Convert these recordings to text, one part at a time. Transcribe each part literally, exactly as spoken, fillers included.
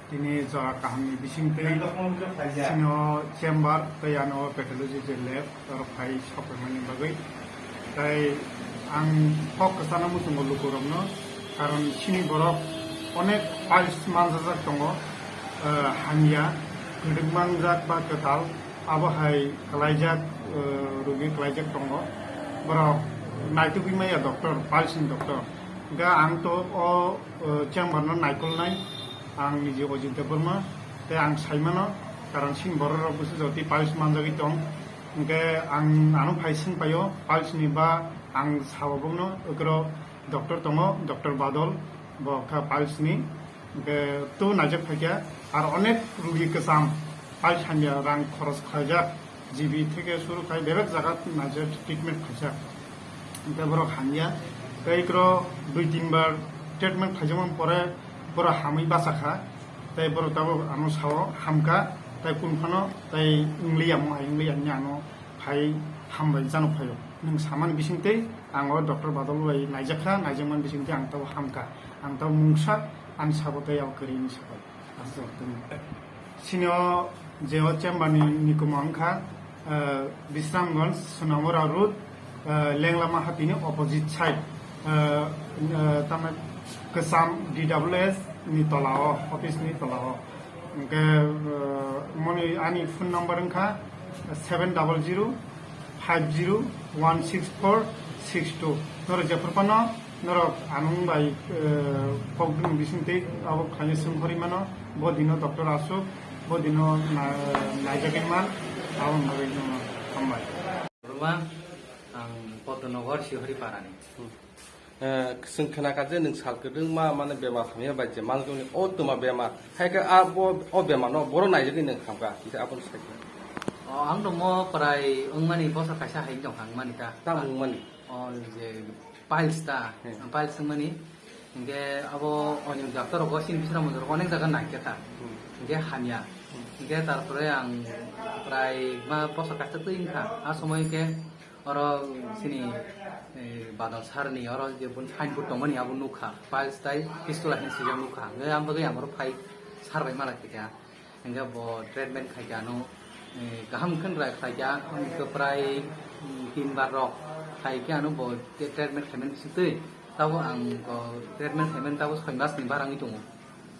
Tini jora kahamni bisingtwi sini o chamber tei ano pathology je lab oro phai sokphaimani bagwi. Tai ang kok kwchana muchungo lukurokno, karon sini borok onek piles manjajak tongo, eh, hamya, kwdwk manjak ba kwtal, abo hai kwlaijak, eh, rugi kwlaijak tongo. Borok naitugwi maya doctor, piles ni doctor. Hwnkhe ang to o, eh, chamber no naikolnai, ang niji Ojit Debbarma, tei ang saimano, karon sini borok rok bwsajak tei piles manjagwi tong. Hwnkhe ang ano phai swng paio, piles ni ba ang sao bokno, okro doctor tongo, doctor Badol, bo kha piles ni. Hwnkhe to naijak phaikha, ar onek rugi kwcham, piles hamya rang khoros khlaijak, G B theke suru khai bebak jaga naijak treatment khaijak. Hwnkhe borok hamya, tei okro dui tin bar treatment khaijakmani pore borok hamwi bachakha, tei borok tabuk ano sao hamkha, tei kunu phano tei wngliya mo hai wngliya hwnwi ano phai hambai jano phaio. Nwng samani bisingtwi ang o doctor Badol bai naijakha, naijakmani bisingtwi ang tabuk hamkha. Ang tabuk mungsa ani sabo tei abo kwrwi hinwi sabai. Aswk tini. Sini o je o chamber ni nikuma wngkha, eh, Bisramganj, Sonamura Road, eh, Lenglama Hapini opposite side, eh, eh, tamo kwcham D W S ni tola o, office ni tola o. Hwnkhe, eh, moni ani phone number wngkha seven double zero five zero one six four six two. Norok jephru phano norok anung bai, eh, kokdwng bisingtwi abo khlaina swngkhorwi mano, bo dino doctor aswk, bo dino na-, naijagwi man, aboni bagwi no hambai. Ruma, ang Poddonogor Sihori Parani. Hmm. Eh, chwng khna kha je nwng sal kwdwngma, mane, bemar hamya bai je manjokni o twma bemar. Hai khe a bo, o bemar no boro naijagwi nwng hamkha, hwnkhe aboni sai khe. O, ang tongmo prai wngmani bosor kaisa hai tongkha wngmani ta. Tamo wngmani? O je piles ta, Hmm. Piles wngmani. Hwnkhe abo onyo doctor rogo sini bisra monjor onek jaga naikhe ta. Hmm. Hwnkhe hamya. Hmm. Hwnkhe tarpore ang prai ma bosor kaisa twi wngkha. A somoi hwnkhe Oro sini, eh, Badal sir ni oro je bun sign board tongmani abo nukha, piles tai fistula hinwi swijak nukha. Hwnkhe ang bagwi ang oro phai sir bai malai khaikha. Hwnkhe bo treatment khaikha ano, eh, kaham khe rai khlaikha, hwnkhe prai, mm, tin bar rok khaikhe ano bo te treatment khaimani bisingtwi. Tabuk ang bo treatment khaimani tabuk soi mas ni barangwi tongo.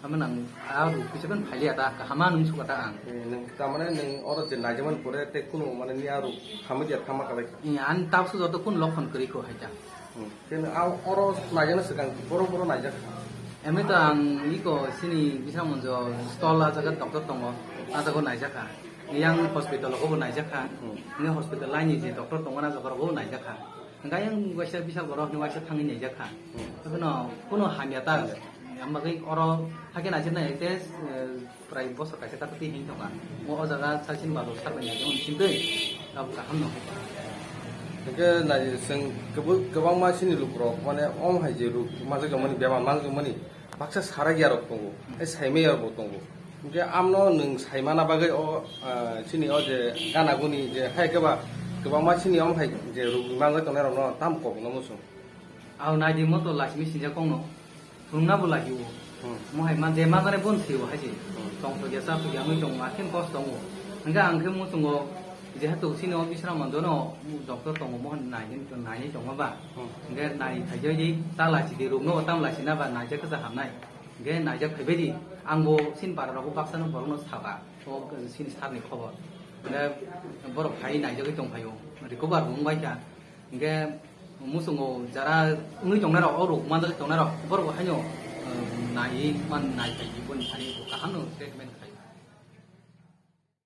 Amo nang a ruk kisa pen phailiya ta, kaham ma nung suka ta ang. Eh, nung, tamane nung oro je naijakmani pore tei kunu mane ni a ruk hamwi dia thangma kalai kha. Eh, ani tabuk joto kun lokhon kwrwi kho hai ta. Hmm. Khe nung a oro naijakna swkang boro boro naijak kha. Emi to ang iko sini bisa monjo stall a jaga doctor tongo, a jaga naijak kha. Yang hospital ko bo naijak kha. Hmm. Ni hospital line ni je doctor tongo na jaga ko bo naijak kha. Hwnkhe ayang waisa bisa borok ni waisa thangwi naijak kha. Hmm. Abono kuno hamya ta. Hamya. Ang bagwi oro hakhe naisik nai tei, eh, prai bosor kaisa kata twi hinwi tongkha. O, o jaga saichini bado sarbai naijak hwn chintwi tabuk kaham no. Hwnkhe nai chwng kwbang-, kwbangma chini lukurok mane om hai je ruk manjakmani bemar manjakmani baksa sarai ya rok tongo. Hmm. Tei saimai ya rok bo tongo. Hwnkhe amno nwng saimana bagwi o, ah, chini o je gana guni je hai khe ba kwbangma chini om hai je rugwi manjak tongnai rokno tamo kok no muchung. Ang naidi moto laisimi sinjak kongno phunukna bo lagi o. Hmm. Mo hai man je manjak nai bon thwi o hai se. Hmm. Tong thok ya cha thok ya wngwi tongo, akhen kos tongo. Hwnkhe ang khe muchungo jehetu chini o Bisram Manjono doctor tongo, mo nai nai tongma ba. Hmm. Hwnkhe nai thai jai di ta laisi di rukno o tam laisina ba naijak khe cha hamnai. Hwnkhe naijak phaibai di, ang bo chini para rok baksa no borok no saka, o chini sir ni khobor. Hwnkhe borok phai naijagwi tong phai o, recover bo wng bai kha. Hwnkhe muchungo jara wngwi tongnai rok, o rok manjagwi tongnai rok, borok bo haino, eh, nai man nai phai di, boni thani bo kaham no treatment khai.